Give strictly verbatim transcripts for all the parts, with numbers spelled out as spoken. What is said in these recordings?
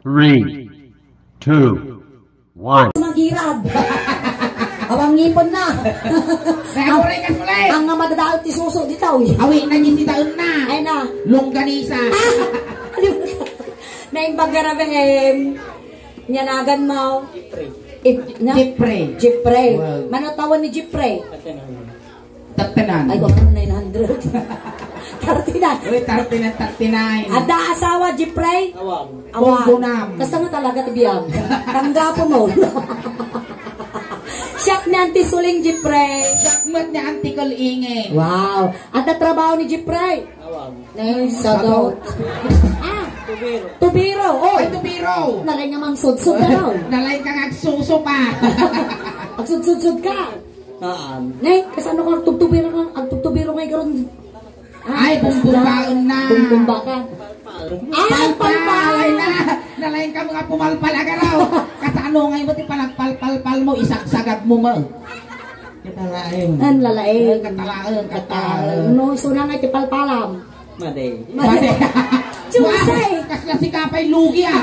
Three, two, one. Magirad. Awang ngipon na. Kaya ang, amoy ka sulay. Ang nga madadaot ti suso ditaw. Awi na ni si daon na. Ay na. Longganisa. Naimbag garabi, em, nyanagan mo. Ip-, na? Jeffrey. Jeffrey. Wow. Mano tawan ni Jeffrey? Tattanan. Ay, kung ano, nine hundred. Thirty-nine. Uy, thirty-nine, thirty-nine. Adda asawa, Jeffrey? Awan. Awan. Bunam. Kasta nga talaga ti biag. Tanggapo mo. Siak ni Auntie Suling, Jeffrey. Siak met ni Auntie Kel Ingin. Wow. Adda trabaho ni Jeffrey? Awan. Nay, sa daw. Ah! Tubiro. Tubiro. Oh! Ay, tubiro. Nalay nga mangsudsud ka daw. Nalay ka nga agsuso pa. Agsudsud ka. Haan. Nay, kasano ka agtubtubiro ka? Agtubtubiro ka ikaron. Ah, ay, bumbumbaon na. Bumbumba ka. Ay, palpal. Palpal. Ay na. Nalain ka mga pumalpal agaraw. Kasano nga imo ti panagpalpalpal mo, isagsagad mo mo. Katalaeng. An lalaeng. Katalaeng, katalaeng. No, isuna nga ti palpalam. Madi. Madi. Juicy. Wow, kasla sika pay lugi, ah.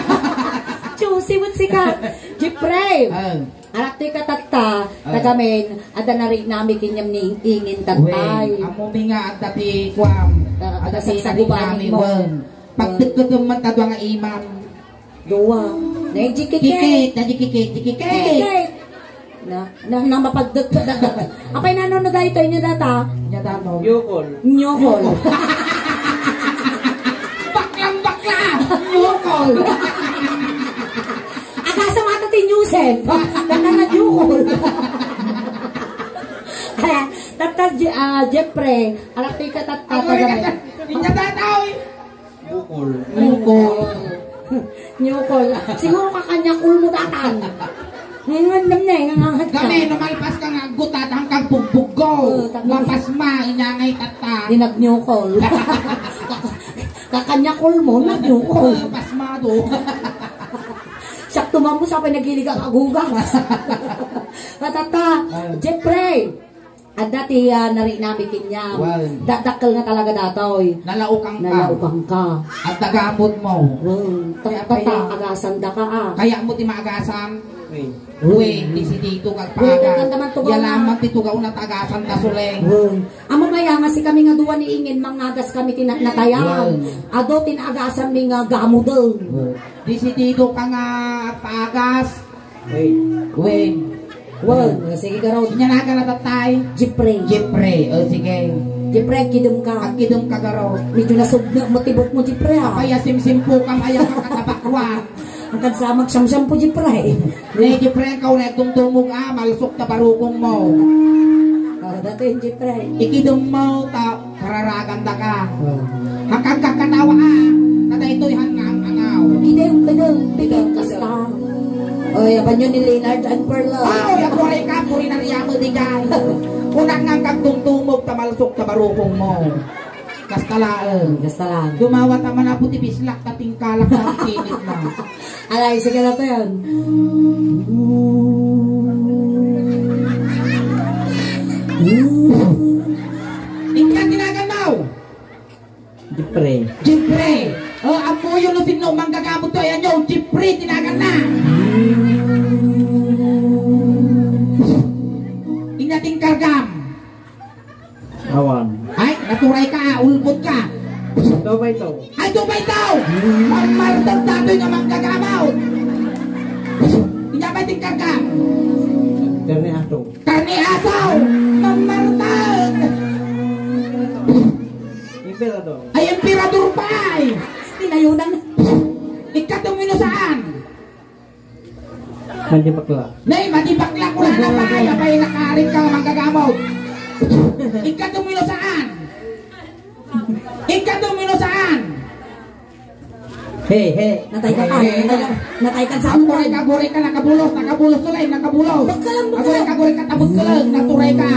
Juicy mo sika. Jeffrey. Ah. Arak ti katatta, ah, tagamin, adda narinami kenyam ni Ingin tattay. Wen, ammo mi nga adda ti kuam, ah, adda ti narinami mo. Wen. Pagtekketem man ta dua nga imam. Dua. Nay, jikikit. Kikit, na jikikit, jikikit. Jikikit. Na, na, na mapagdekket, dakdak. Apay nano na daytoy nia data? Nia dano. Nyokol. Nyokol. Baklang bakla. Nyokol. Agasam ata ti Joseph. Nana na nyokol. Kaya, tatta, Je-, ah, Jeffrey, arak ti katatta. Inya data, oy. Bukol. Bukol. Nyokol. Siguro kakanyakol mo datan. Ngayon, nam na, eh, nangangat ka. Kami, no malpas ka nga aggutat, hangkag bugbuggo. Oo, tama. Mapasma, inyangay tatta. Dinagnyokol. Kakanyakol mo, nagyokol. Oo, pasmado. Sakto man mo sa panagilig ang agugas. Patata, ah. Jeffrey. Adda ti, ah, narinami kenyam. Wen. Da-, dakkel nga talaga datoy. Nalaukang ka. Nalaukang ka. At tagamod mo. Wen. Kaya pala, agasan da ka, ah. Kaya mo ti maagasam? Wen. Wen, disidido ka paagas. Wen, kanta man tugaw na. Yalaman ti tugaw na tagasan da suleng. Wen. Amo kaya nga sikami nga dua ni Ingin, mangagas kami ti na-, natayan. Wen. Adu ti naagasan mi nga gamoden. Wen. Disidido ka nga paagas. Wait. Wait. Wen, o, sige, garo. Inyanagan na tattay? Jeffrey. Jeffrey, o, sige. Jeffrey, agkidem ka. Agkidem ka, garo. Medyo nasugna mo ti buhok mo, Jeffrey, ah. Apay, asimsimpo ka, maya ka katabakwa. Ang kansa, magsamsam po, Jeffrey. Eh, Jeffrey, ang kaunay tumtumog, ah, malsok ta barukong mo. Ah, dati yung Jeffrey. Ikidem mo, ta Kararagan daka. Oh. Hakagkakatawa, ah. Kadaytoy han nga ang-angaw. Idem, idem, bigay kasta. Oy, abanyo ni Leonard and Perla. Wow, ya, puri ka, puri na riya mo, di ka. Kunak nga kagtumtumog, tamalsok, tabarukong mo. Kasta laeng. Kasta laeng. Dumawa ta man apo ti bislak, tatingkalak, tatingit na. Alay, sige na to yan. Inka tinagan mo. Jeffrey. Jeffrey. O, ammoyo no sinno manggagamot to, ayan yo, Jeffrey, tinagan na. Inyating kargam. Awan. Ay, naturay ka, ah, ulbod ka. Ito ba ito? Ay, ito ba ito? Marmartag datoy nga manggagamot. Inya ba iting kargam? Karne ato. Karne aso! Mamartag! Emperador. Ay, emperador pa ay! Tinayunan. Ikadumino saan? Madi bakla. Nay, madi bakla, kurana pa ay, apay nakarit ka nga manggagamot. Ikadumino saan? Ikadumino saan? He, he. Natay ka pa. He, he. Natay ka, natay ka sa Aguray ka, aguray ka, nakabulos, nakabulos, tulay, nakabulos. Bakal lang, bakal. Aguray ka, aguray ka, tabutkulan, naturay ka.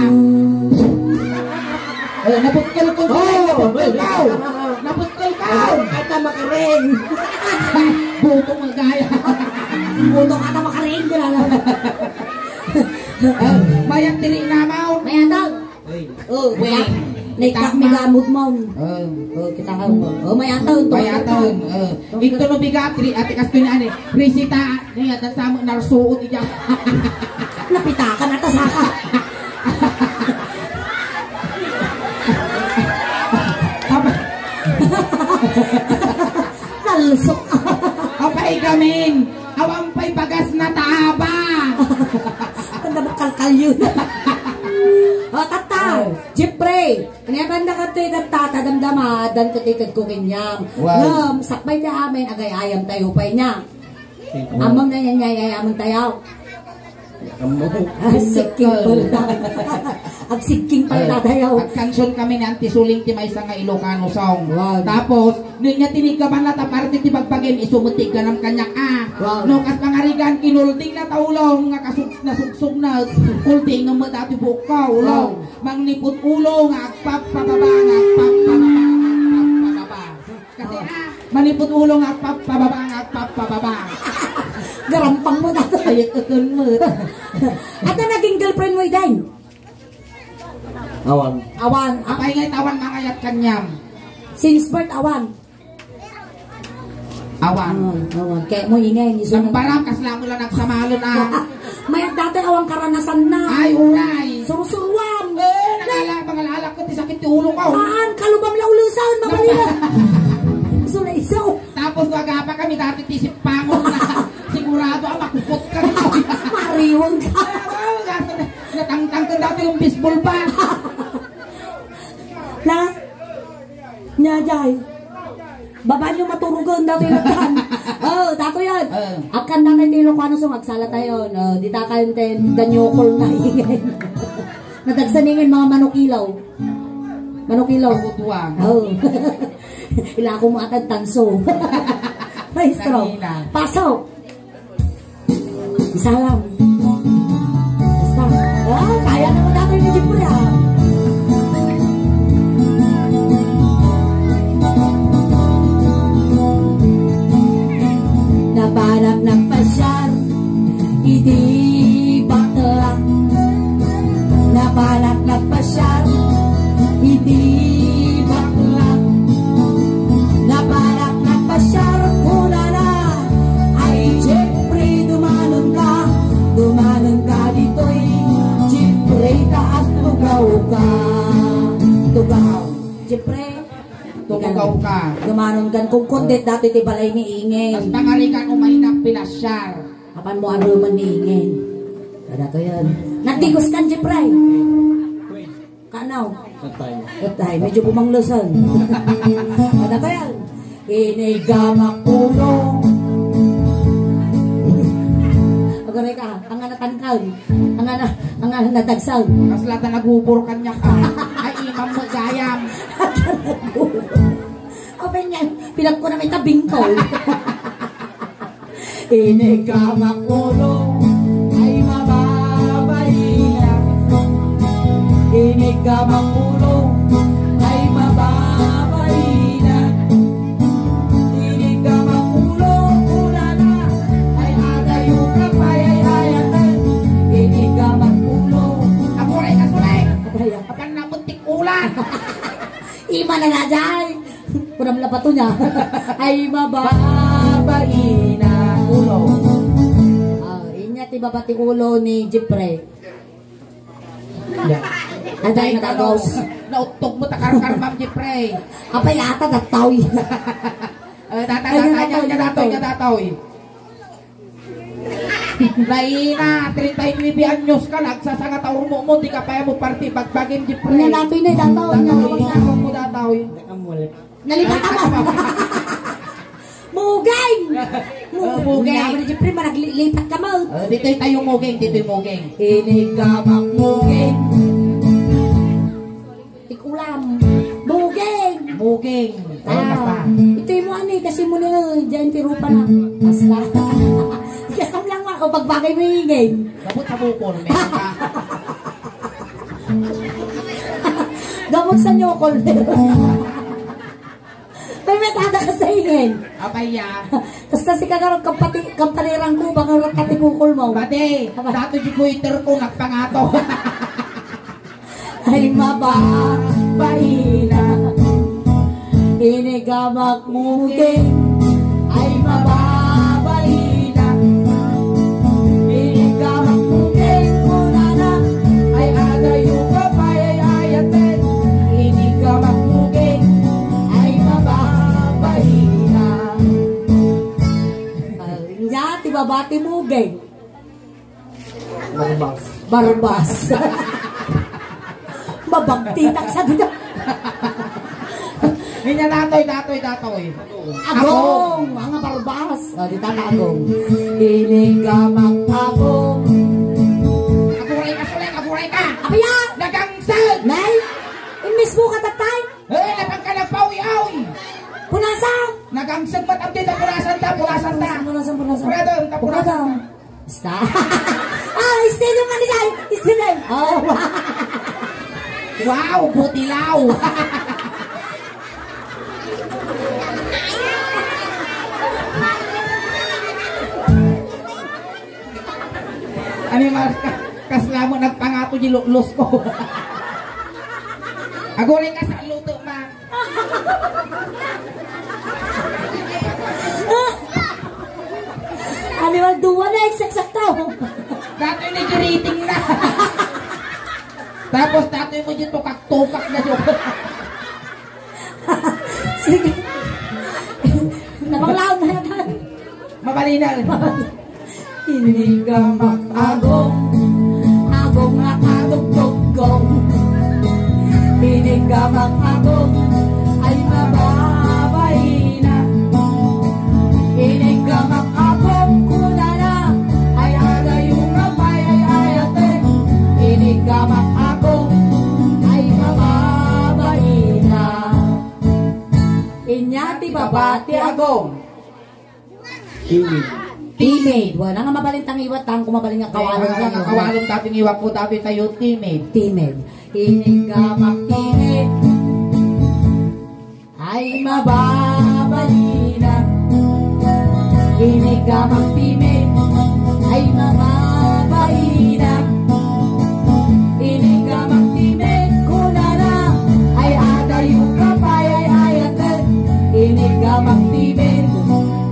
Eh, nabutkulkul, tulay, nabutkulkaw. Nabutkulkaw. Ata makaring. Buto nga gaya. Buto ka ata makaring, wala na. Eh, mayat diri namaw. Mayat daw. Uy. Oh, wait. Naikak mi gamod mo. Oh. Oh, kita ka mo. Oh, may ataon to. May ataon. Oh. Ito no bigat, ri-, ati kas kunya ni. Risita, niya, tan sa mo, narsuot iya. Napitakan ata sa ka. Apa? Nalsok. Apay gamin. Awan pa'y bagas na taaba. Tanda mo kalkal yun. O, tatta. Oh. Jeffrey. Kaniaban na kadtoy ket tata, damdama, dan ket ited ko kenyam. Wow. Ngem, sakbay ti amin, agay-ayam tayo pay niya. Wow. Amang na yan, ay-ayaman tayo. Amang. Ah, sigking palda. Agsigking palda tayo. Agkansion kami ni Auntie Suling ti maysa nga Ilocano song. Wow. Tapos, no niya tinigaman na ta parte ti bagbagim, isu met ti ganam kaniak, ah. Wow. No, kas pangarigan, kinulding na ta ulo, nga kasug-, nasugsog na, kulding nga met dati buok ko, ulo. Wow. Mangnipot ulo nga agpapababa, nga agpapababa, nga agpapababa. Kasi, ah, manipot ulo nga agpapababa, nga agpapababa. Garampang mo na to. Ay, ikakun mo. Ata naging girlfriend mo, Iday? Awan. Awan, ah? Apay nga itawan mangayat kanyam. Since birth, awan. Awan. Awan, awan. Kaya mo ingay, iso na. Nagbarang, kasla mo lang nagsamalon, ah. May dati awang karanasan na. Ay, uray. Surusuruan. Eh, nagala-, mangalalak ko, ti sakit ti ulo ko. Haan, kalubam la ulusan, mabalila. Iso na iso. Tapos, wagapa kami dati ti sippangon na. Sigurado, ah, makupot ka. Mariwang ka. Ah, gasto na. Natangtang ka dati yung baseball bat. Na? Nya, jay. Baba niyo maturugan, datoy lang. Oh, dato yan. Ah. Akan na tayo Ilocano song, agsala tayo, no? Di ta kayo tayo, danyokol na ingay. Nadagsan ingay, mga manukilaw. Manukilaw. Pakutuan. Oh. Ilako mo atan tanso. Maestro, Kanina. Pasok. Isa lang. Basta. Ah, kaya naman natin ni Jeffrey, ah. Napanak nagpasyar, iti bakla. Napanak nagpasyar, iti bakla. Napanak nagpasyar, kunana, "Ay, Jeffrey, dumanon ka, dumanon ka ditoy, Jeffrey, ta agtugaw ka." Tugaw. Jeffrey, tugaw ka. Dumanon kan kungkundit dati ti balay ni Ingen. Kas pangarigan, umaynak pinasyar. Apan mo aruman ni Ingen. Kada to yan. Nagdigos kan, Jeffrey. Kanaw. Patay. Patay. Medyo bumanglusan. Ano ba yan? Inigamak ulo. Agad ka, ang natangkal. Ang ana, ang ana natagsaw. Kasla ta nagubor kanya ka. Ay, imam mo gayam. Open yan. Pinagko na may tabing ko. Inigkamak ulo ay mababaina. Inigkamak ulo ay mababaina. Inigkamak ulo, ulana ay adayo ka payayayatan. Inigkamak ulo. Apuray ka, suray! Apuray, ah. Apan namuntik ulan. Ima na nga, jay. Kunam na pato niya. Ay, mababaina ulo. Ah, inya ti baba ti ulo ni Jeffrey. Yeah. Ay, dahil Ay, natagaw. Ano, nauttog mo, takarkar, Ma'am Jeffrey. Apay, ata, dataw. Eh, data, Ay, data, data, data, data, data. Data. Laina, treinta y nueve anyos ka, nagsasanga ta urmo mo, di ka pa mo parti, bagbagim, Jeffrey. Ina, datoy na, dataw, Dataw, ina. Ina, mo dataw. Nalipat ka mo. Mugeng! Oh, mugeng. Ina, Jeffrey, managlipat ka mo. Oh, ditoy tayo, mugeng, ditoy, mugeng. Inigkamak, mugeng. Tikulam. Bugeng. Bugeng. Ah, basta. Ito mo ani, kasi mo na dyan, ti rupa na. Basta. Kasam lang, o, pagbagay mo yung game. Gabot sa bukol, meron ka. Gamot sa nyokol. May may tada ka sa ingin. Apay ya. Basta si kagarot kampati-, kampanirang ko, baka rat katikukol mo. Bade, Aba. Dato di ko iter ko, nagpangato. Ay mababaina. Inigamak muging. Ay mababaina. Inigamak muging. Kunana. Ay adayo ka pay ay ayaten. Inigamak muging. Ay mababaina. Ah, nya, ti baba ti muging. Barbas. Barbas. Mabagtitak sa dida. Inya datoy, datoy, datoy. Agong, mga barbas. O, di ta agong. Inigamak agong. Aguray ka, Sulay, aguray ka. Apiya! Nagangsag! Nay, imbis mo katatay? Eh, napang ka nagpawi-awi. Punasan! Nagangsag mat, abdi, ta punasan ta, punasan ta. Punasan, punasan. Punasan, punasan. Basta. Ah, stadium nga ni Jai. Stadium. Oh. Wow, butilaw. Animal ka, kasla mo nagpangato di luklos ko. Aguray ka sa luto, ma. Animal duwa na, eksakto. Datoy ni giriting na. Tapos datoy mo dito, tukak-tukak na dito. Sige. Napanglaon na yata. Mabalina. Inigamak agong, agong nakatugtugkong. Inigamak agong, ay mababaina. Inigamak agong, kunana, ay adayo nga pay ay ayaten. Inigamak agong, ay mababaina. Inya ti baba ti agong. Timid. Timid. Wala nga mabalin tang iwat, tang kumabalin nga kawalong. Kawalong dati nga iwat ko, dati tayo timid. Timid. Inigamak timid. Ay mababalina. Inigamak timid. Ay mababalina. Inigamak timid, kunana, ay adayo ka pay ay ayaten. Inigamak timid,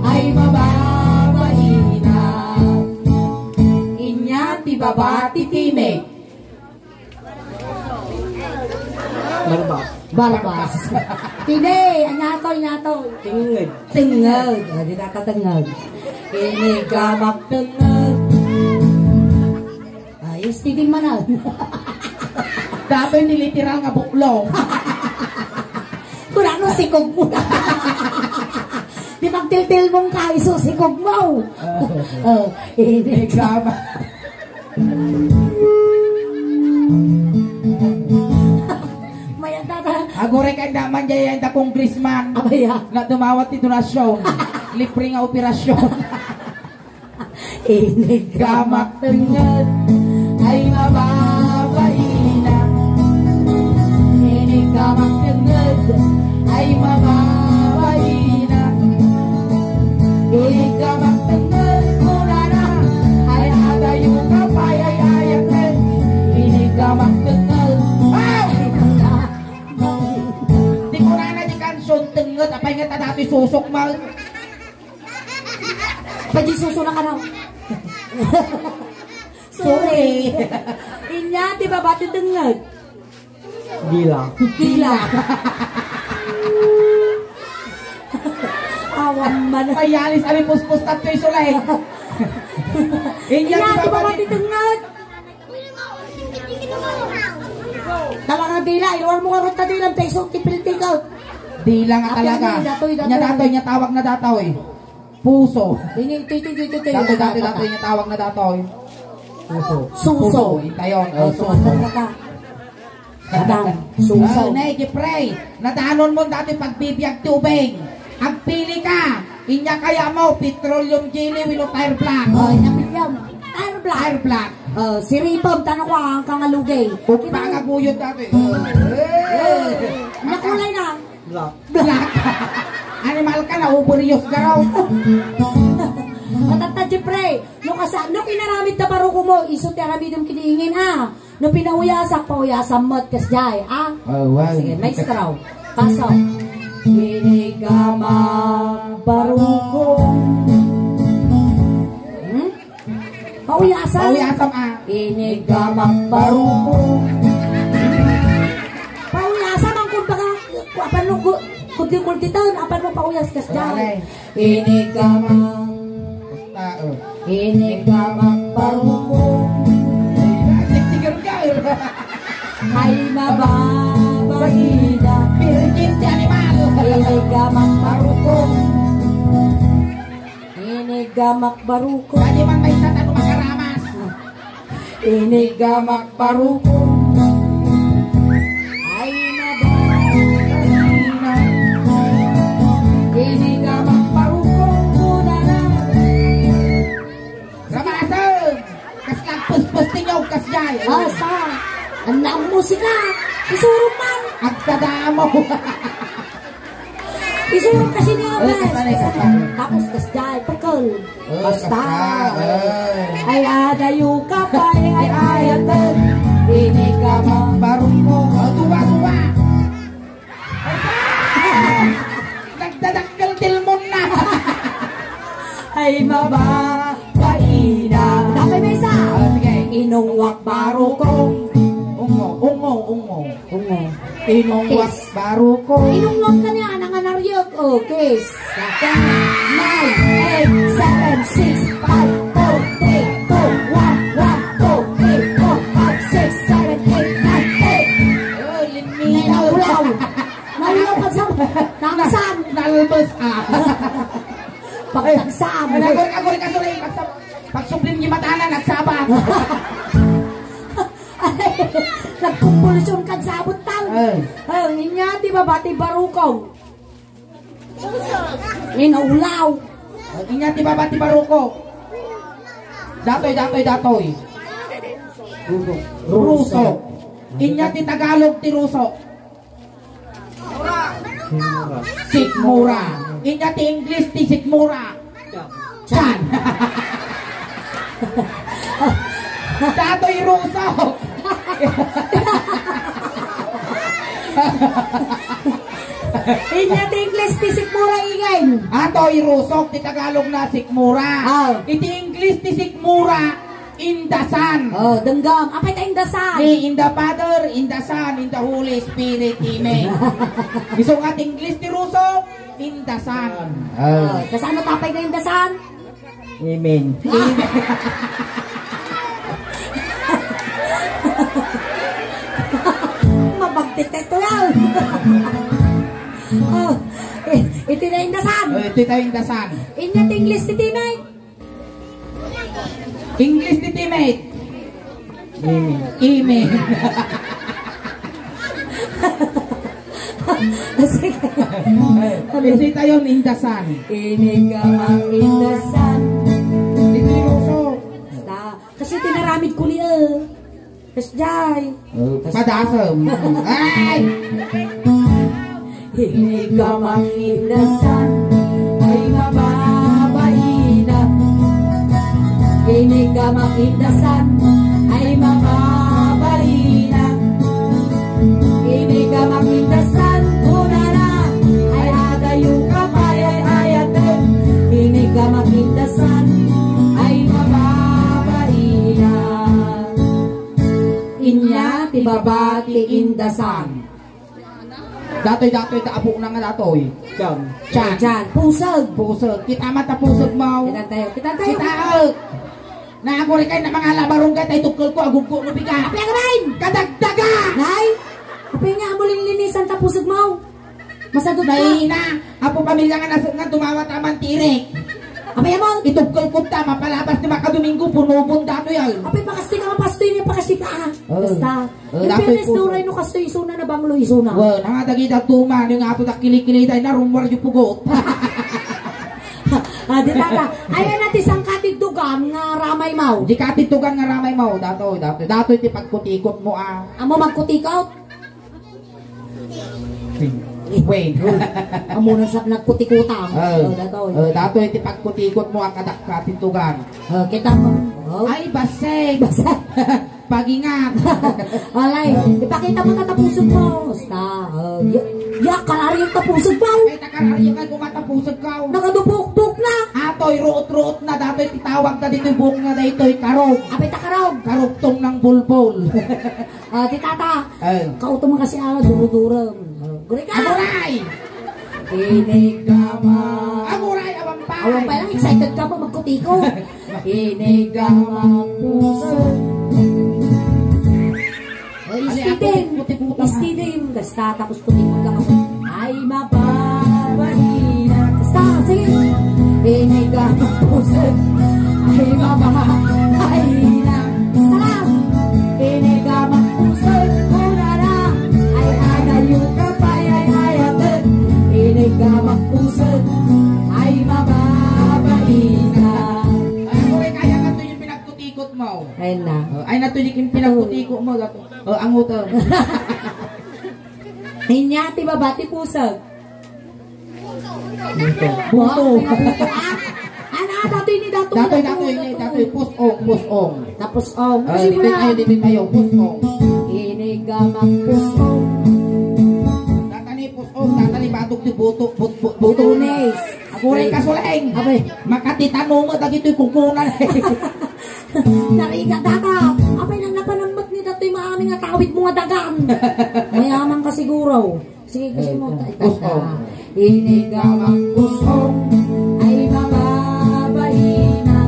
ay mababaina. Inya ti baba ti timid. Barbas. Barbas. Tine, anya to, anya to. Tengnged. Tengnged. Ah, di ka katengnged. Inigamak tengnged. Ay, steady man, ah. Datoy ni literal nga buklong. Kurano sikog mo na. Di magtiltil mong kaiso, sikog mo. Ah. Oh, ini. May tata. Aguray ka naman dyan, yan, the congressman. Abaya. Na dumawat ti donasyon. Libre nga operasyon. Inigamak tengnged, ay mababaina. Inigamak tengnged, ay mababaina. Inigamak tengnged, kunana, ay adayo ka pay ay ayaten. Inigamak tengnged. Ay! Di kunana di kansion, tengnged, apay nga ta datoy susok, mal. Padi suso na ka na. Sorry. Inya, di ba, bati tengnged? Dila. Dila. Awan man. Ay, alis, ali, puspos, tattoy, sulay. Inya, di ba, bati tengnged? Talaga dila, iluar mo nga rot na dila, peso, tipil tika. Dila nga talaga. Datoy, datoy. Nya datoy, nya tawag na datoy. Puso. Dini, ito, ito, ito, ito. Datoy, datoy, datoy, nya tawag na datoy. Puso. Suso. Puso, itayon. Oh, suso. Madam, suso. Ah, ne, Jeffrey, nadanon mo dati pagbibiag ti ubing. Agpili ka. Inya kaya mo, petroleum jelly wenno tire black. Oh, napiliam. Tire black. Tire black. Oh, siripag, tano ko ang kangalugay. Ug pangaguyod dati. Eh. Nakulay na. Black. Black. Animal ka na, uberios garaw. Matatta, Jeffrey, no kasa-, no kinaramid ta baruko mo, isu ti aramidem kini ingin, a. No pinauyasak, pauyasam met, kasjay, a. Ah, well. Sige, maestro. Pasok. Inigamak baruko. Hmm? Pauyasam. Pauyasam, a. Inigamak baruko. Pauyasam, ang kumbaga, ku-, apan no ku-, kulti-kultitan, apan no pauyas, kasjay. Alay. Inigamak. Basta, oh. Inigamak baruko. Ay, nagtitigil ka, eh. Ay, mababaina. Virgin ti animal. Inigamak baruko. Inigamak baruko. Pwede man may tatano makaramas. Inigamak baruko. Ay, nabay. Inigamak baruko, kunana. Ramasem! Kas nagpuspos ti nyog, kasjay. Asa? Ang musika. Isurog man. Agkadamo. Isurog kasi niya, ay, bes. Kasanay, kasanay. Tapos, kasjay, pekkel. Oh, basta. Kasta, eh. Ay, adayo ka pa, ay, ay, ayatan. Inigamak baruko. Oh, tuwa, tuwa. Nagdadakkel tilmon na. Ay, mababaina. Dapat may isa. Oh, sige. Inungwak baruko. Ungo, ungo, ungo. Ungo. Inungwak baruko. Inungwak ka niya, nanganariok. Oh, kiss. Nine, eight, seven, six, five, four, three, two, one, one, two, three, four, five, six, seven, eight, nine, ten. Oh, linminaw. Naulaw. Naulaw ka sa tangsan. Nalbas, ah. Pagtagsan. Ay, nagor-, nagor-, nagor-, nagor-, pagsublim ni matana, nagsaba. Nagkumbulsyon kan sabot tal. Ay. Ang inya ti baba ti baruko. Inaulaw. Ang inya ti baba ti baruko. Datoy, datoy, datoy. Rusok. Rusok. Inya ti Tagalog ti rusok. Sikmura. Inya ti English ti sikmura. Chan. Datoy rusok. Inya ti English ti sikmura, igay. Datoy rusok ti Tagalog na sikmura. Ah. Iti English ti sikmura, indasan. Oh, denggem. Apay ta indasan? Me in the Father, in the Son, in the Holy Spirit. Amen. Isu nga ti English ti rusok, indasan. Ah. Oh, kasano tapay nga indasan? Amen. Mabagtit ito yan. Oh, eh, iti na indasan. Oh, iti tayo indasan. Inya ti English ti teammate. English ti teammate. Amen. Amen. Sige. Iti tayo indasan. Inigamak indasan. Iti rusok. Basta, kasi tinaramid ko ni, eh. Kasjay. Oh, padasem. Ay! Inigamak indasan, ay mababaina. Inigamak indasan, ay mababaina. Inigamak indasan, kunana, ay adayo ka pay ay ayaten. Inigamak indasan, ay mababaina. Inya ti baba ti indasan. Datoy, datoy, ta apo na nga datoy. Chan. Chan. Chan. Pusag. Pusag. Kita man ta pusag mo. Kita tayo. Kita tayo. Kita. Naaguri kay na mga labarong kay tayo tukol ko, agugko no pika. Apay nga, Nay? Kadagdaga! Nay? Apay nga, amo linlinisan ta pusag mo. Masagot ka. Nay na, apo pamilya nga nasok nga tumawa taman tirek. Apay mo? Itugkol ko ta, mapalabas ni Makadomingo, punubon datoy ay. Apay, pakasti ka, mapastoy niya, pakasti ka, ah. Oh. Basta. Oh, in fairness, datoy po. Nuray no kastoy isuna, nabanglo isuna. Well, nang adagita tuma, yung ato da kilikili tayo na, rumwar yung pugot. Ah, di tata. Ayan na ti sangkatidtugan nga ramay maw. Di katidtugan nga ramay maw. Datoy, datoy. Datoy ti pagkutikot mo, ah. Amo magkutikot? Wait. Amunan sa nagkutikutam. Oh. Oh, datoy. Oh, datoy ti pagkutikot mo, a kadakka ti tugang. Oh, kita mo. Oh. Ay, baseg. Baseg. Pagingat. Alay, ipakita mo ta tapusek mo. Basta. Oh, ya, ya, karari yung tapusek mo. Ay, takarari yung ay kumatapusek ka. Nakadupukpok na. Atoy, ruot-ruot na. Datoy, titawag na dito yung buhok na dito, karog. Apay ta karog. Karugtong ng bulbol. Ah, ti tata. Ay. Kautom kasi ang duruduram. Oh, guri ka. Aguray! Inigama. Aguray, awan pa. Awan pa lang, excited ka pa, magkutiko. Inigama puso. Ay, steady. Steady. Basta, tapos kutiko ka. Ay, mababaina. Basta, sige. Inigama puso. Ay, mababaina. Basta lang. Inigama puso. Kunana. Ay, adayo ka pa, ay, ay, ate. Inigama puso. Ay, mababaina. Ay, kaya nga to yung pinagkutikot mo. Ayun na. Oh, ay, na to yung pinagkutikot mo. Gato. Oh, ang utang. Inya ti baba ti pusag. Buto. Buto. Ah, ana, datoy ni datoy. Datoy, datoy, datoy. Pusong, pusong. Tapos, oh, ay, dipit tayo, dipit tayo. Pusong. Inigamak pusong. Datani pusong, datani batog ti buto, but, but, buto. Butunes. Aguray ka, Suleng. Abay. Makatitano mo, dagitoy kukunan. Narigat data. Apay nang napanambat ni datoy maamin nga tawid mo nga dagan. Mayaman ka siguro. Sige, kasi mo ta itata. Inigamak pusong ay mababaina.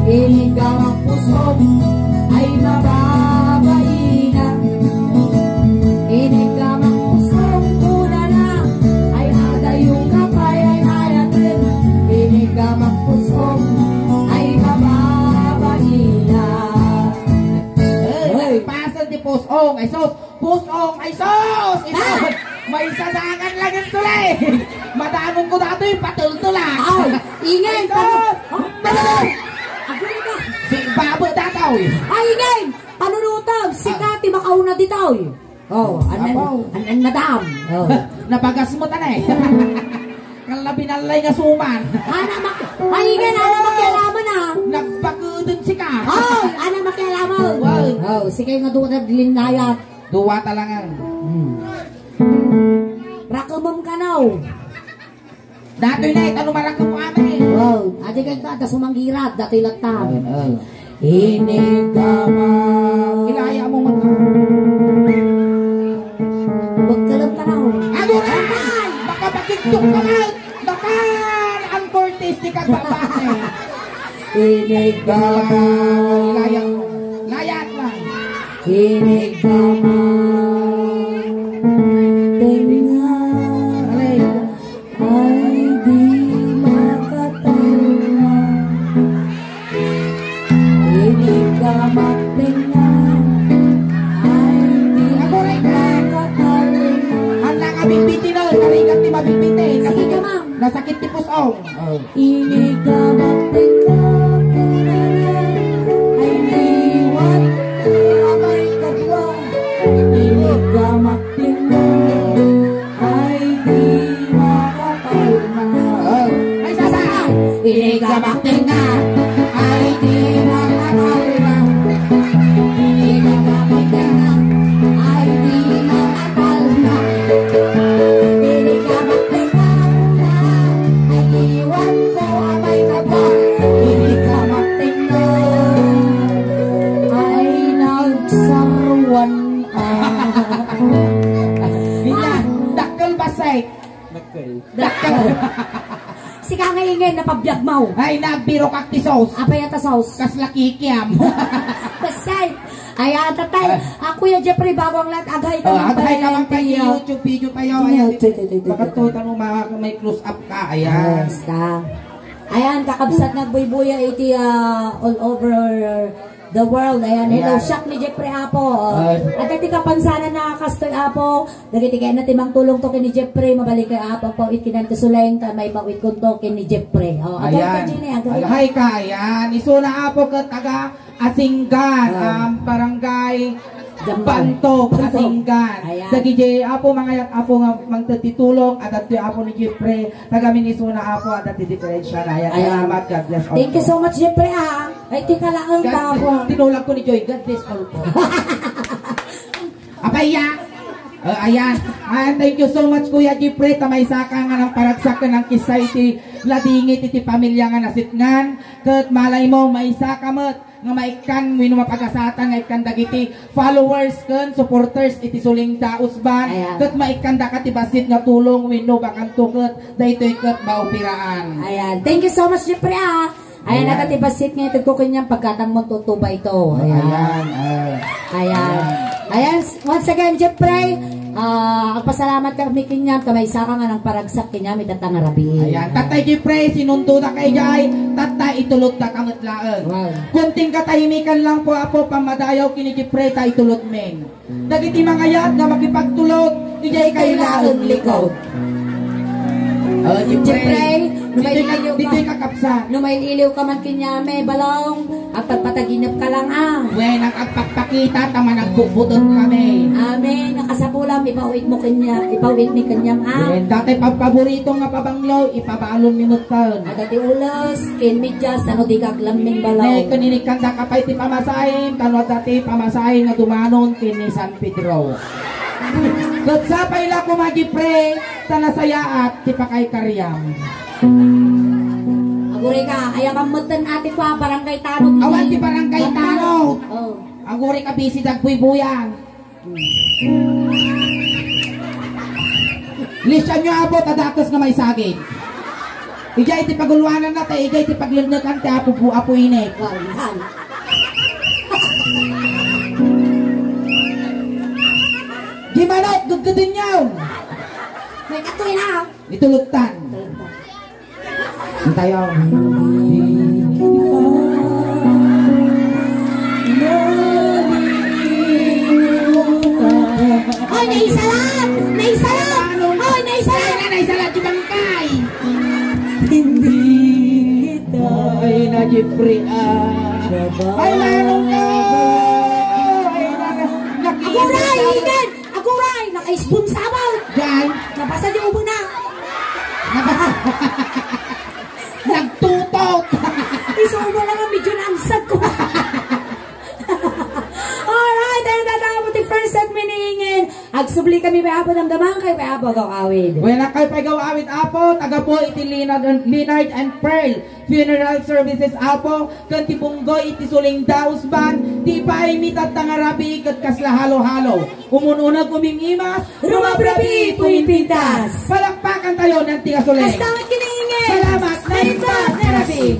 Inigamak pusong ay mababaina. Inigamak pusong kunana ay adayo ka pay ay ayaten. Inigamak pusong ay mababaina. Hey, pasan ti pusong ay sus. Pusong ay sus! Ito, ah! May sadangan lang yung tulay. Madamon ko datoy, patultula. Aw, ingay, ay, panu-, sus! Oh, panu-, aguli ka. Si Babo datoy. Ay, ingay, panunutom, si ah. Kati makauna ditoy. Oh, anan, apaw. Anan, madam. Oh. Nabagas mo tanay. Kala binalay nga suman. Ana mak-, ay, ingay, ana makialaman, ah. Nagbakudon si ka. Ay, ana makialaman. Wow. Oh, sige nga duwa na linlayat. Duwa talangan. Hmm. Rakemem kanaw. Datoy na, itano marakem mo amin. Wow, adi kay ka, da sumanggirat, datoy latta. Oh, oh. Inigama. Kinaya mo mag- Magkalam ka na, oh. Aguray! Makapagigtok ka na! Bakal ang Cortez di kagbabate. Inigama. Layat. Layat lang. Inigama. Tenga. Aray. Ay, di makatalma. Inigama tenga. Ay, di makatalma. Ang nangabitbiti na, narigat ti mabitbiti. Sige, ma'am. Nasakit ti pusong. Oh. Inigama tenga, kunana, ay liwat, amay kadua. Inigama tenga, ay di makatalma. Oh. Ay, sasa! Inigama tenga, ay di makatalma. Inigama tenga, ay di makatalma. Palma. Pili ka magteka muna, ay iwan ko apay ka ba? Pili ka magteka, ay nagsaruan ka. Ina, dakkel basay. Dakkel. Dakkel. Sika nga ingen, napabiag mo. Ay, nagbiro kak ti sauce. Apay ata sauce? Kasla kikiam. Basay. Ayan, tatay. Ah. Ah, Kuya Jeffrey, bago ang lahat, agay ka. Oh, agay ka lang kay YouTube video tayo. Ayan, ito, ito, ito, ito. Baka to, tanong, ma-, may close up ka. Ayan. Basta. Ayan, kakabsat, nagbuybuya iti, ah, all over the world. Ayan, hello, ayan. Shop ni Jeffrey Apo. Oh. Ay. At iti kapansanan na kastoy Apo, dagiti kayatna ti mangtulong to ken ni Jeffrey, mabalik kay Apo, pawit kinan ti suleng, ta may pawit kunto ken ni Jeffrey. Oh, ayan. Ayan. Ayan. Hi ka, ayan. Isuna Apo ket taga Asinggan, ah, um, barangay Banto, Kasinggan. Ayan. Dagiti, Apo, mga Apo nga mangted ti tulong, adda ti Apo ni Jeffrey, taga Minnesota, Apo, adda ti diferensya na. Ayan. Ayan. Salamat, God bless all. Thank you so much, Jeffrey, ah. Ay, tika laeng, God, Apo. Tinulag ko ni Joy, God bless all po. Apay, ya. Eh, ayan. Ayan, thank you so much, Kuya Jeffrey, ta maysa ka nga nangparagsak ken nangkissay iti ladingit iti pamilya nga nasitngan. Ket malay mo, maysa ka met nga maikkan wenno mapagasatan nga ikkan dagiti followers ken supporters iti Suling Daus Band. Ayan. Ket maikkandaka ti bassit nga tulong wenno bakanto ket daytoy ket maupiraan. Ayan. Thank you so much, Jeffrey, ah. Ayan, Ayan. Nagati bassit nga itedko kaniam pagkatang mo tutuba ito. Ayan. Ayan, ah. Ayan. Ayan. Ayan, once again, Jeffrey, ah, agpasalamat kami kaniam, ta maysa ka nga nangparagsak kaniam ita nga rabii. Ayan. Tatay Jeffrey, sinundoda ka idiay, tatta itulodda ka met laeng. Wow. Kunting katahimikan lang po, Apo, pamadayaw ken ni Jeffrey, ta itulod men. Dagiti mangayat nga makipagtulod, idiay kay laeng likod. Oh, Jeffrey, Jeffrey, no ditoy ka, mailiw ka, ditoy ka kapsat. No mailiw ka man kaniam, eh, Balong, agpagpataginep ka lang, ah. Wen, ag-, agpagpakita, ta managbubutot kami. Amen. Nakasapulam, ipawid mo kaniam, ipawid mi kaniam, ah. Wen, dati pagpaborito nga pabanglo, ipabalon mi metten. Adda ti ules, ken medyas, sano di ka aglamming, Balong. Ne, ken inikkandaka pay ti pamasahem, ta no adda ti pamasahe nga dumanon ken ni San Pedro. Ket sapay la koma, Jeffrey, ta nasayaat ti pakaykariam. Aguray ka, ayaban metten ati ko, ah, Barangay Tanod. Awan ti Barangay Tanod. Oh. Aguray ka, busy dagbuybuyan. Lisianyo, Apo, ta dakes nga maisagid. Idiay ti paguluananna, ta idiay ti paglennekna ti Apo, Apo Inek. Wow, yan. Di manok, gudgudinyo. May katoy na. Itulodtan. Itulodtan. Tayo. Oy, naisalat! Naisalat! Oy, naisalat! Ay, naisalat yung bangkay! Hindi kita. Ay, na, Jeffrey, ah. Ay, manong ka! Ay, na, na, Aguray, Eden! Aguray, naka-sponsable! Diyan. Nabasa niyo ubo na. Nabasa. Nagtutot. Isubo na nga, medyo nangsag ko. Alright, and that was the first segment ni Ingen. Agsubli kami, pay Apo, damdaman kayo, pay Apo, agaw awid. Wen, kayo, pay agaw awid, Apo, taga po iti Leonard, Leonard and Pearl Funeral Services, Apo, ken ti punggoy iti Suling Daus Band, ti ipaay mi tatta nga rabii ket kasla halo-halo. Umun-uneg umim-imas, rumabrabii, pumimpintas. Palakpakan tayo ng tiga Suling. Hasta magkining Ingen. Salamat, naimbag nga rabii.